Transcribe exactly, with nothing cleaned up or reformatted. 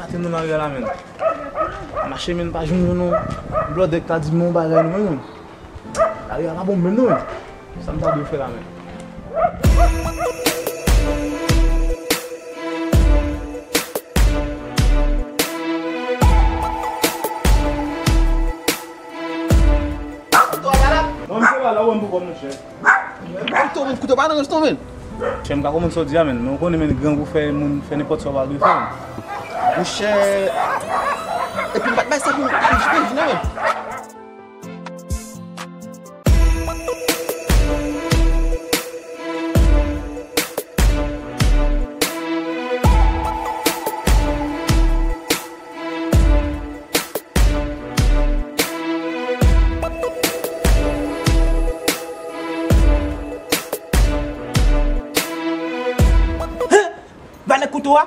Atè nou lari a la, menn. Mache, menn, pa janm jwenn yon blòdè k ta di m yon bagay, non, menn. Lari a pa bon menm, non, menn. Sa m ta dwe fè la, menn? Non, misye pa la, ou wè m pou kò m, monchè. Kouto, men, kouto pa nan ranj tou, men. Chè, m ka konprann sa w di a, men. Men ou konnen, men, grangou fè moun fè nenpòt sa w pa dwe fè, men. Monchè, epi m pa t bay sa pou, pou, pou, non, men. Valè kouto a,